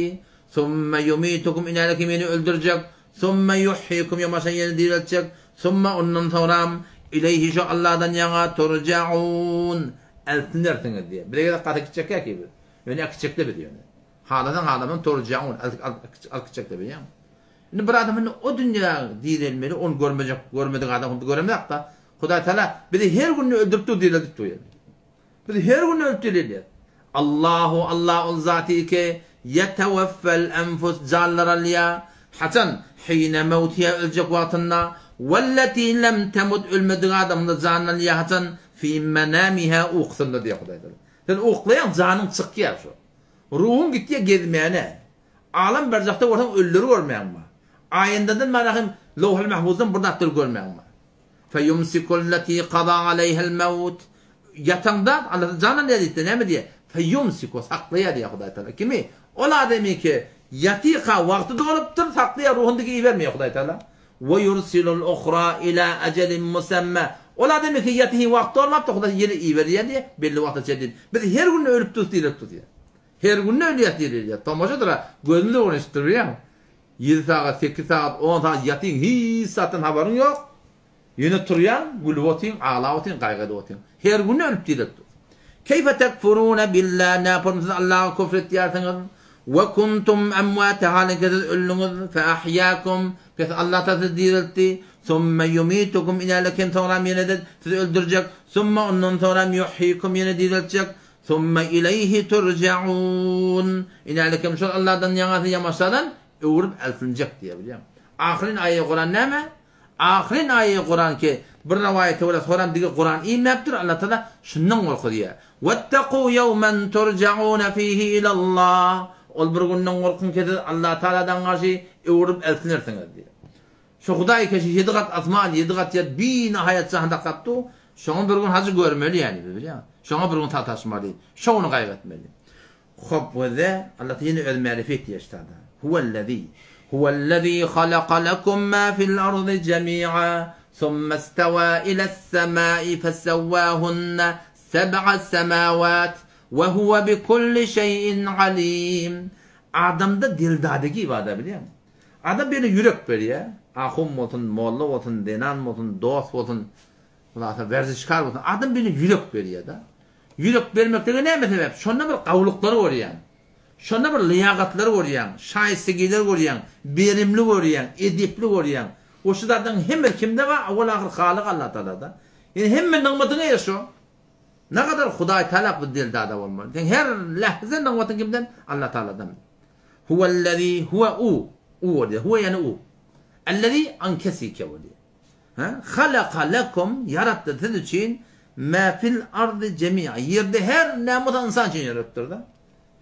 summe ýumitukum inäleki meni öldürjek, Summe ýuhýikum ýamaşa ýene direltjek, summe ondan soňram ileýhi şo Alladan ýaňa turjaun eltinersiňiz diýýär. Bize gezek gaty kiçjekkä ki biz. Ýöne äkitjekde biz ýöne. Halasaň halamaň turjaun alyp gitjekde bilýäňmi? Indi bir adam indi o dünýä direlmeli, ony görmejek, görmedik adam biz göremzok-da. Hudaý Taala bizi her günde öldürip dur, direldip dur ýöne. Biz her gün ölüp direlýäs. Allahu Allah ol zaty ki, ýeteweffel enfus janlar alýar, haçan, hine mewtiha öljek wagtynda, welleti lem temut ölmedik adamyň-da janyny alýar haçan, fi menamiha ukusynda diýýär Hudaý Tagala. Sen uklaýaň janyň çykýar şo. Ruhuň gitýär gezmäne. Alem berzahda bolsaň ölüleri görmäň bar. Aýendadan bäri hem Lowhul Mahfuzdan bir zatlar görmäň bar. Feýumsikulleti kaza aleýhel mewt. Ýataňda Allah jan alýar diýipdir. Näme diýýär? Feýumsiku saklaýar diýýär Hudaý Tagala. Kimi? Ol adamy ki ýatyka wagty dolupdyr, saklaýar, ruhuny diki ibermeýär Hudaý Tagala. We ýursilul uhra ila ajelin musamma. Ol adamy ki ýatyhy wagt dolmapdyr, Hudaý ýene iberýär diýýär, belli wagta çenli. Biz her gün ölüp durus diýlip durýar. Her günde ölýäs diýilýär. Tomaşadyr-a, gözümiz öwrenişipdir bilýäňmi? Ýedi sagat, sekiz sagat, on sagat ýatyň, hiç zatdan habaryň ýok. Ýöne turýaň, gülüp otyň, aglap otyň, gaýgy edip otyň. Her günde ölüp dirilip dur. Keýfe tekfurune billah, näpurun siz Allaha küfr etýärsiňiz? We kuntum emwata halinki siz öldüňiz, fe ahýakum, pes Allah ta sizi direltdi. Summe ýumitukum inälekem soňram ýene-de sizi öldürjek. Summe ondan soňram ýuhýikum ýene direltjek. Summe ileýhi turja'un. Inälikem şol Allahdan ýaňasy ýamaşadan öwrüp eltiljek diýýär bilýäňmi. Ahyryn aýy Kuran näme? Ahyryn aýy Kuran ki bir rowaýata görä soran dige Kuran inmäpdir Allah Taala şundan gorkuzýar. Wettaku ýewmen turja'una fihi ilallah. Ol bir günden gorkuň ki siz Allah Taaladan garşy öwrüp eltinersiňiz diýýär. Şu Hudaý keşi ýedi gat asman, ýedi gat ýer binahaýat jahanda gatdy. Şoňa bir gün hajy görmeli ýaly biz bilýäňmi? Şoňa bir gün sataşmaly. Şo güni gaýgy etmeli. Hop we ze Allah ýene öz märifi etýär ştada. Huwellezî Huwellezî halaka lekum ma fil ardy jemî'a summa istewâ ile's-semâi fesewwâhunne seb'a semâwât we huwe bikulli şeý'in alîm. Adamda dildadegi bar-da bilýäňmi? Adam birine ýürek berýär. Ahun bolsun, molla bolsun, zenan bolsun, dost bolsun, Hulasa werzişkar bolsun, adam birine ýürek berýär-de. Ýürek bermeklige näme sebäp? Şonda bir gawulyklary görýäň. Şonda bir lyýagatlary görýäň, şaýystegileri görýäň, berimli görýäň, edepli görýäň. We şu zatlaryň hemmesi kimde bar? Owal-ahyr Halyk Allatagala-da. Ýöne hemme nygmatyň eýesi şo. Nagadar Hudaý Tagala bu dildada bolmaly. Seň her lähze nygmatyň kimden? Allatagaladan. Huwellezî huwe u. U bolýar. Huwe ýagny u. Ellezî ankesike bolýar. Hä? Halaka lekum, ýaratdy siz üçin, mä fil ardy jemi'a, ýerde her näme bolsa ynsan üçin ýaradypdyr-da.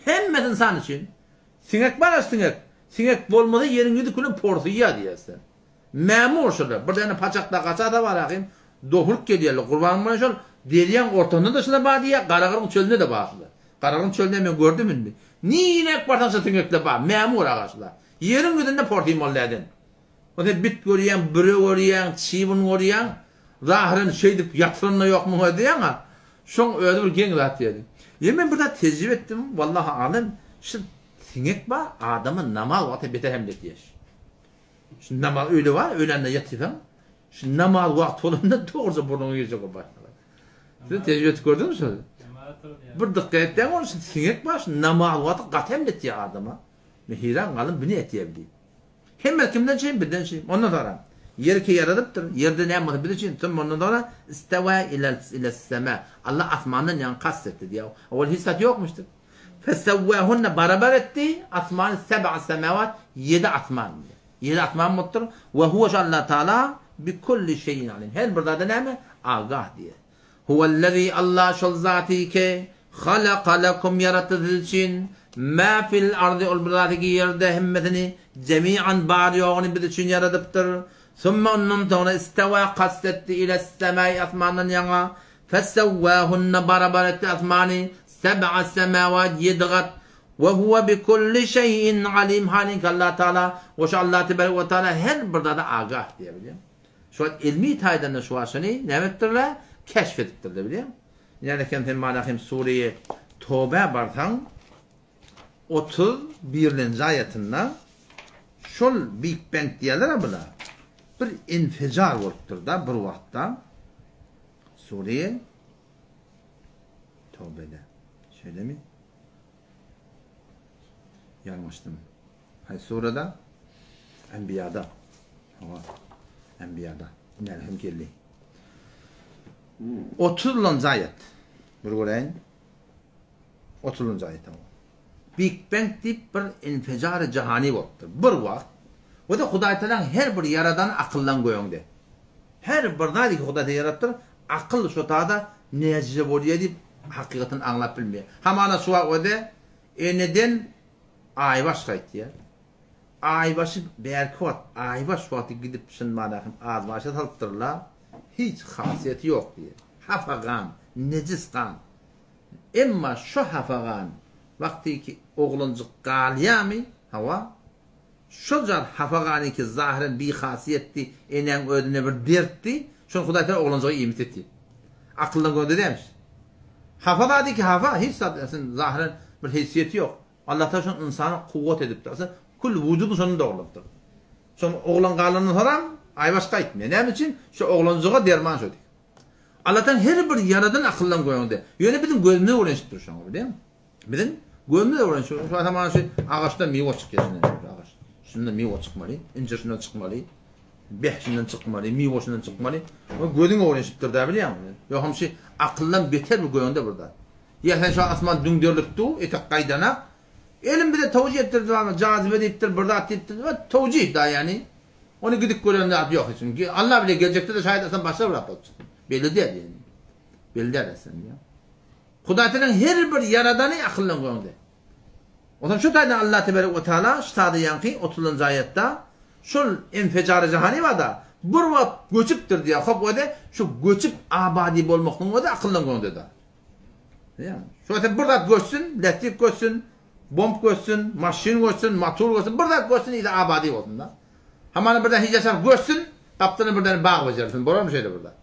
Hemmesi ynsan üçin. Siňek bar-a siňek. Siňek bolmasa ýeriň ýüzi külem porsuýýar diýýär sen. Mämur şolar. Bir däne paçakda gaçasa bar ahym, dohuryp gelýärler. Gurban bolan şol derýaň ortasynda-da şular bar diýýär, Garagyryň çölünde-de bar şular. Garagyryň çölünde men gördüm indi. Niräk barsaň şo siňekler bar. Mämur agaçlar. Ýeriň ýüzünde porsuýmaly däden. Ony bit görýäň, büre görýäň, çybyn görýäň, zahyran şeýdip ýatyranda ýok muňa diýýäň-a. Şoň özi bir geň zat diýeli. Ýa men bir zat tejribe etdim, wallahy alem, şu siňek bar, adama namaz wagty beter hemle etýär. Şu namaz öýle bar, öýlände ýatyrsaň, şu namaz wagty bolanda dogruja burnuňa girjek bolup başlar. Siz tejribe etip gördüňizmi şony? Bir dykgat etseň ol şu siňek bar, şu namaz wagty gaty hemle etýär adama. Men heýran galdym, bu ne etýär diýip. Hemme kimden çyn, bizden çyn. Ondan soňra Ýeri ki ýaradypdyr, ýerde näme bolsa biz üçin, soň ondan soňra istewa iles-sema. Allah asmandan ýaňy kast etdi diýýär. Owal hiç zat ýokmuşdyr. Fesewwahunne barabar etdi, asmany seb'a semawat, ýedi asman diýýär. Ýedi asman bolupdyr. We huwe şu Allah Taala bi kulli şeýin alim. Her bir zada näme? Agah diýýär. Huwellezî Allah şol zaty ki. Halaka lekum ýaratdy siz üçin ma fil ardy ol bir zady ki ýerde hemmesini jemi'an bar ýoguny biz üçin ýaradypdyr. Summa ondan soňra istewa kast etdi iles-semai asmandan ýaňa fesewwahunna barabar etdi asmany seb'a semawat ýedi gat we huwe bikulli şeýin alim halinki Allah Taala we şu Allah tebarek we taala her bir zada agah diýýär bilýäňmi. Şu wagt ilmi taýdan-da şu wagt şuny näme edipdirler? Keşf edipdirler bilýäňmi. Näme eken sen Malahym sureýi Toba barsaň 31-nji aýatynda şol Big Bang diýýärler-a bula. Bir infijar bolupdyr-da bir wagtda sureýi Tobede. Şeýlemi? Ýalňyşdym. Haýsy surada? Enbiýada. Hawa. Enbiýada. Näme hem geldi. 30-njy aýat. Bir göräýin. 30-njy aýat. Big Bang diýip bir infijar jahani bolupdyr. Bir wagt we de Hudaý Tagalaň her bir ýaradany akyldan göňde. Her bir zady ki Hudaý Tagala ýaradypdyr, akyl şo tada näjije bolýar diýip hakykatyny aňlap bilmeýär. Hamana şu wagt we eneden Aýbaş gaýtýar. Aýbaşy bärki wagt, aýbaş wagty gidip şyn-manahyň azbaşa salypdyrlar, hiç hasiýeti ýok diýýär. Hapa gan, nejis gan. Emma şo hapa gan wagtyky oglanjyk galýarmy? Hawa. Şo jan hapa ganyňky zahyren bihasiýetdi, enäň özüne bir dertdi, şony Hudaý Tagala oglanjyga iýmit etdi. Akyldan gözde dälmiş. Hapa zadyky hapa, hiç zat zahyren bir hesiýeti ýok. Allah Tagala şony ynsana kuwwat edipdir. Aslynda kül wujudyny şondan dogrulapdyr. Şoň oglan galandan soram aýbaş gaýtmaýar. Näme üçin? Şo oglanjyga derman şo diýip. Allah Tagala her bir ýaradan akyldan goýanda. Ýöne biziň gözümiz öwrenişipdir şoňa, bilýäňmi? Biziň gözümiz öwrenişip, şu zaman şu agaçdan miwe çykýar şundan şu agaç. Şundan miwe çykmaly, injir şundan çykmaly, beh şundan çykmaly, miwe şundan çykmaly. O gözüň öwrenişipdir da bilýäňmi? Ýok hem şu akyldan beter bir göňde bir zat. Ýa sen şu asman düňderilip dur, etek gaýdanak. Elim bize towjih etdirdi bana, jazibe diýipdir, bir zat diýipdir. Towjih da ýani. Ony gidip gören zat ýok hiç. Allah bile geljekde de şaýat asman başga bir zat bolup çyksyn. Belli däl ýani. Belli däl aslynda. Hudaý Tagalaň her bir ýaradany akyldan göňde. Onsoň şu taýdan Allah teberek we taala şu taýda ýaňky otuzynjy aýatda şol enfejary jahany barda bir wagt göçüpdir diýýär. Hop özi şu göçüp abady bolmaklygyň özi akyldan göňde-de. Ýa, şu wagt bir zat göçsün, lätdik göçsün, bomb göçsün, maşyn göçsün, motor göçsün, bir zat göçsün, ýa abady bolsun-da. Hamana birden hiç ýaşap göçsün, gapdalynda birden bag bejerilsin. Bolarmy şeýle bir zat?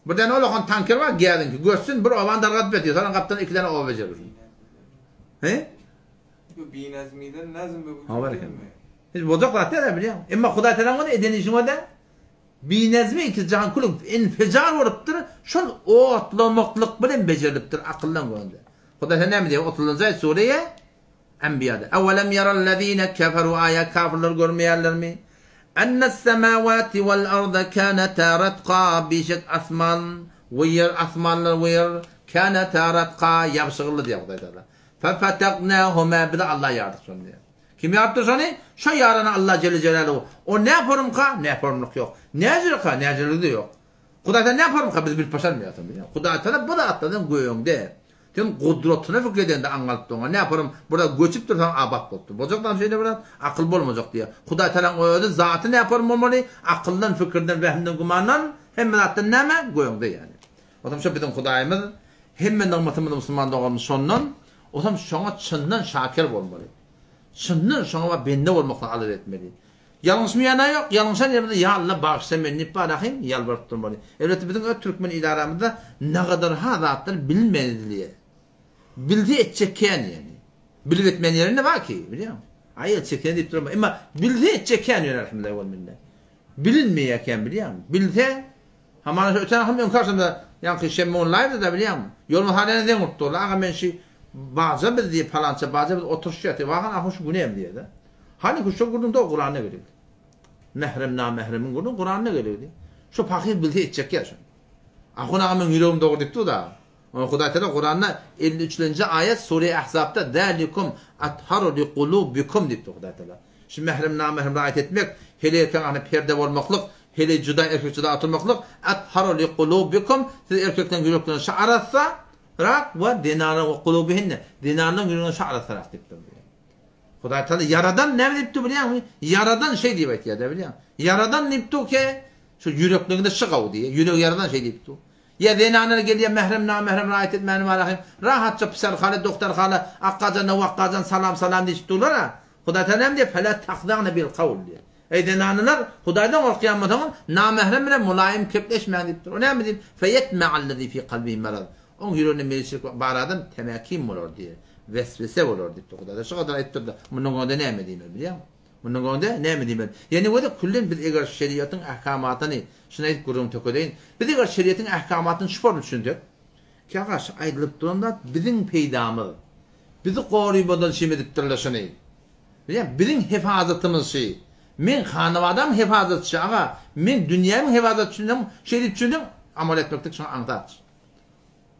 Bir däne olakan tanker bar gäziňki, göçsün bir obany dargadyp ýatyr, soňra gapdalynda iki däne oba bejerilsin. He? Bu binazmiden nazm be Ha berekella. Hiç boljak zat däl bilýäň. Emma Hudaý Tagalaň ony eden işiň o-da binazmi iki jahan külüň infijar bolupdyr, şol otlamaklyk bilen bejerilipdir akyldan görende. Hudaý Tagala näme diýýär otuzynjy aýat sureýe Enbiýada, Ewelem ýarellezine keferu aýa kafirler görmeýärlermi? Ennes-semawati wal-arda käneta ratqa bişek asman we ýer asmanlar we ýer käneta ratqa ýabşygyldy diýýär Hudaý Tagala. Fefeteknahuma bize Allah ýardyk şony diýýär. Kim ýarypdyr şony? Şo ýarany Allah jelle jelaluhu. O näporumka? Näporumlyk ýok. Näjirka? Näjirligi-de ýok. Hudaý Tagala näporumka? Biz bilip başarmaýarys ony. Hudaý Tagala bu zatlardan göňde. Sen gudratyna pikir edende aňňalyp doňa. Näparam bir zat göçüp dursaň abat bolupdyr. Boljak zam şeýle bir zat, akyl bolmajak diýýär. Hudaý Tagalaň özi zaty näparam bolmaly, akyldan, pikirden, wehimden, gümandan, hemme zatdan näme? Göňde ýaly. Otam şo biziň Hudaýymyz, hemme nygmatymyz musulman doganymyz şondan, otam şoňa çyndan şakir bolmaly. Çyndan şoňa bar bende bolmaklygy alada etmeli. Ýalňyşmaýan-a ýok, ýalňyşan ýerimizde ýa Alla bagyşla meni diýip barahym ýalbaryp durmaly. Elbetde biziň öz türkmen idaramyzda nagadar-ha zatlar bilinmeýän edilýär. Bilse etjek kän ýöne. Bilip etmeýän ýerinde bar ki, bilýäňmi? Aý etjek kän diýip durma. Emma bilse etjek kän ýöne elhamdülillah wal minne. Bilinmeýär kän bilýäňmi? Bilse hamana şu öten agşam öňki agşamda ýaňky şenbe güni laýwda-da bilýäňmi? Ýolma halýana zeň urup durlar. Aga men şi baja biz diýip palança baja biz oturyşýas diýip. Wahan ahu şu günem diýýär-de. Hany şu gürrüň dogry Kuranda gerekdi. Mährem namähremiň gürrüňi Kuranda gerekdi. Şu pahyr bilse etjek ýa şony. Ahun aga meň ýüregim dogry diýip dur da. Ony Hudaý Teala Kuranda 53-nji aýat Sure Ahzabda zalikum atharu li kulubikum diýipdir Hudaý Teala. Şu mährem namährem raýat etmek, heleý erkegiň arasynda perde bolmaklyk, heleý juda erkek juda oturmaklyk atharu li kulubikum siz erkekleriň ýüreklerini şu arassa. rak we zenanlaryň we kulubihinne zenanlaryň ýüreginde şu arassarak diýipdir. Hudaý Taala ýaradan näme diýipdir bilýäňmi? Ýaradan şeý diýip aýtýar-da bilýäňmi? Ýaradan diýipdir ki, şu ýüreklerinde şu gawy diýýär. Ýüregi ýaradan şeý diýipdir. Ýa zenanlar gelýär mährem namährem raýat etmäni barahym rahatça pisar hala dogtar hala akgajan wakgajan salam salam diýişip durlar-a. Hudaý Taala näme diýýär? Fela tahzagna bil kawl diýýär. Eý zenanlar, Hudaýdan gorkýan bolsaňyz, namährem bilen mulaýym kepleşmäň diýipdir. O näme diýip? Feyetme'allezî fî kalbihi merez. Oň ýüreginde mejlislik bar adam temäkim bolar diýýär. Weswese bolar diýipdir Hudaý. Şu gadar aýdypdyr-da, mundan öňde näme diýmeli bilýäňmi? Mundan öňde näme diýmeli? Ýene göze küllen biz eger şeriatyň ahkamatyny, şuny aýdyp gürrüňi tökedeýin. Biz eger şeriatyň ahkamatyny şu forma düşünsek, ki aga şu aýdylyp duran zat biziň peýdamyz. Bizi gorymadan şem edipdirler şuny. Bilýäňmi? Biziň hefazatymyz şy. Meň hanabadamyň hefazaty şy aga. Meň dünýämiň hefazaty şundan şeý diýip düşünseň, amal etmeklik şoňa aňsat.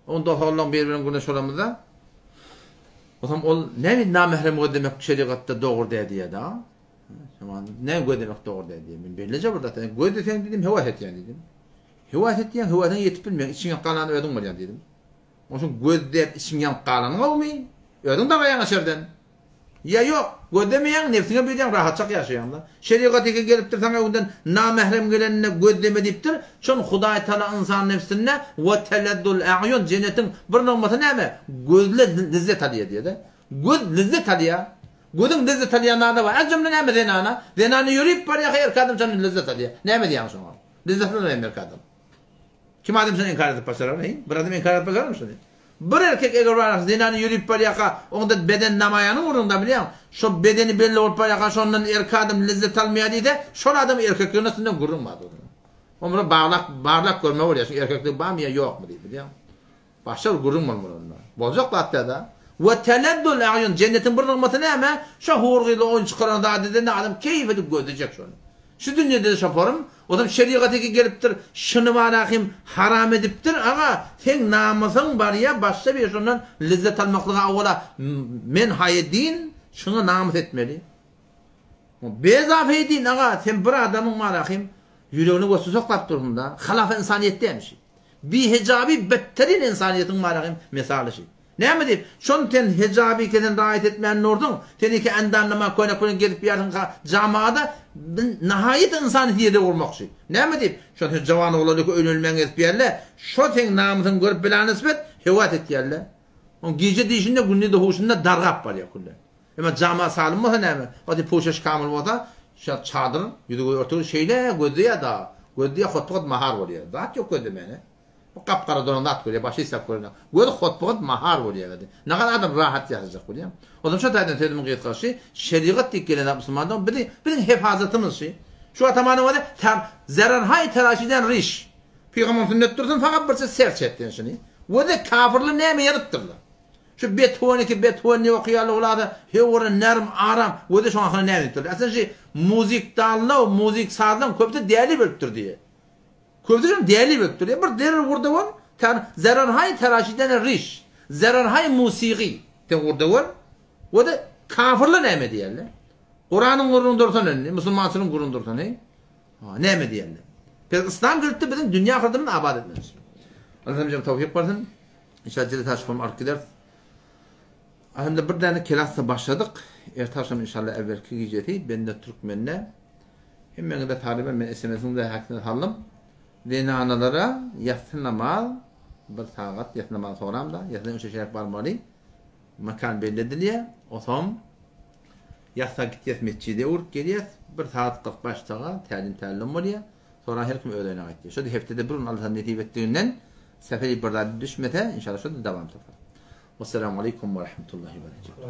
Onda otagylaň biri bilen gürleşip olamyzda, Otam ol näme namährem gözlemek şerigatda dogry däl diýýär-de. Näme gözlemek dogry däl diýýär. Men belleje bir zat, gözleseň diýdim, höwes etýän diýdim. Höwes etýän, höwesiňe ýetip bilmeýän, içiň ýanyp galany özüň bolýan diýdim. Onuň üçin gözläp içiň ýanyp galany gowumy? Özüň dagaýaň şerden. Ýa ýok, gözlemeýäň, nebsiňe buýurýaň, rahatjak ýaşaýaň-da. Şerigat eke gelipdir saňa öňden namährem geleninde gözleme diýipdir. Şon Hudaý Taala ynsan nebsinde we telezzul a'ýun jennetiň bir nygmaty näme? Gözle lezzet alýar diýýär-de. Göz lezzet alýar. Gözüň lezzet alýan zady bar. Az jümle näme zenana? Zenana ýörüp barýar, erkek adam şondan lezzet alýar. Näme diýýäň şoňa? Lezzet almaýarmy erkek adam? Kim adam şony inkar edip başarar, heý? Bir adam inkar edip başararmy şony? Bir erkek eger bar zenany ýörüp barýarka, onda beden namaýanyň ugrunda bilýäň, şo bedeni belli bolup barýarka şondan erkek adam lezzet almaýar diýse, şol adam erkekliginiň üstünden gürrüň bar onuň. Oňa baglap, barlap görme bolýar, şu erkekligi barmy ýa ýokmy diýip, bilýäň. Başga bir gürrüň bolmaly onda. Boljak zat däl-de. We telezzul a'ýun, jennetiň bir nygmaty näme? Şo hur gyzly oýun çykaran zat edende adam keýp edip gözlejek şony. Şu dünýede-de şoparym, ozam şerigat eke gelipdir, şuny bara hem haram edipdir, aga, seň namysyň barýa, başga bir şondan lezzet almaklyga awala men haýedin, şuňa namys etmeli. Bezaf edin, aga, sen bir adamyň bara hem ýüregine göz tusaklap dursuň-da, halaf ynsanyýet dälmi şi? Bihejabi betterin ynsanyýetiň bara hem mesaly şi. Näme diýip, şony sen hejaby kesen raýat etmän durduň, sen iki endamnama köýnek bilen gezip ýörsiň jamada, nahaýat ynsany ýerde urmakçy. Näme diýip, şony sen jawan oglan iki öýlenmän gezip ýörle, şo seň namysyňy görüp bilanisbet hewes etýärle. Oň gije düýşünde gündiz huşunda dargap barýar külle. Emma jama salym bolsa näme? Ody puşeş kamyl bolsa, şo çadyr ýüzi göz örtügi şeýle gözleýär da, gözleýär hotpygat mahar bolýar. Zat ýok gözlemäne. Bu gap-gara duran zat görýär, başy hiç zat görenok. Gözi hotbugat mahar bolýar özi. Nagat adam rahat ýaşajak bolýar. Ozal şo taýdan sözümiň gysgasy, şerigat diýip gelen zat musulmandan bizi biziň hefazatymyz şi. Şu atamanyň özi tar zerarhaý teraşiden riş. Pygamber sünnet dursun fakat birçe serç et diýen şuny. Gözi kafirler näme ýazypdyrlar. Şu Bethowen iki Bethowen ne okaýarlar olarda höwre nerm aram gözi şoň ahyry näme diýipdirler. Aslynda şi muzik dallaw, muzik sazlaň köpüsi däli bolupdyr diýe. Köpüsi däli bolup durýar. Bir zerer gurda gör, tar zerarhaý taraşidene riş, zerarhaý musigy sen gurda gör. O-da kafirler näme diýerler? Kuranyň gürrüň dursun indi, musulmançylygyň gürrüň dursun heý. Ha, näme diýerler? Biz yslam gelipdi biziň dünýä ahyretimizi abat etmek üçin. Allah hemmämize towfik bersin. İnşallah jildi taşyp alyp gideris. Hem-de bir däne kelasda başladyk. Erte akşam inşallah evvelki gijesi bende Türkmende Hemmeňize talyba men SMS-iňize häkisine saldym. Zenanalara ýassy namaz bir sagat ýassy namaz soramda, ýassydan üçe şärik barmaly. Mekan belli edilýär. Osom ýassa gitýäs metjide urup gelýäs. Bir sagat 45 daga tälim tälim bolýar. Sonra her kim öz öýüne gaýtýar. Şo hepdede bir gün Allah nesip etdiginden seferi bir zat düşmese inşallah şo dowam tapar. Wassalamu aleýkum we rahmetullahi we berekatuh.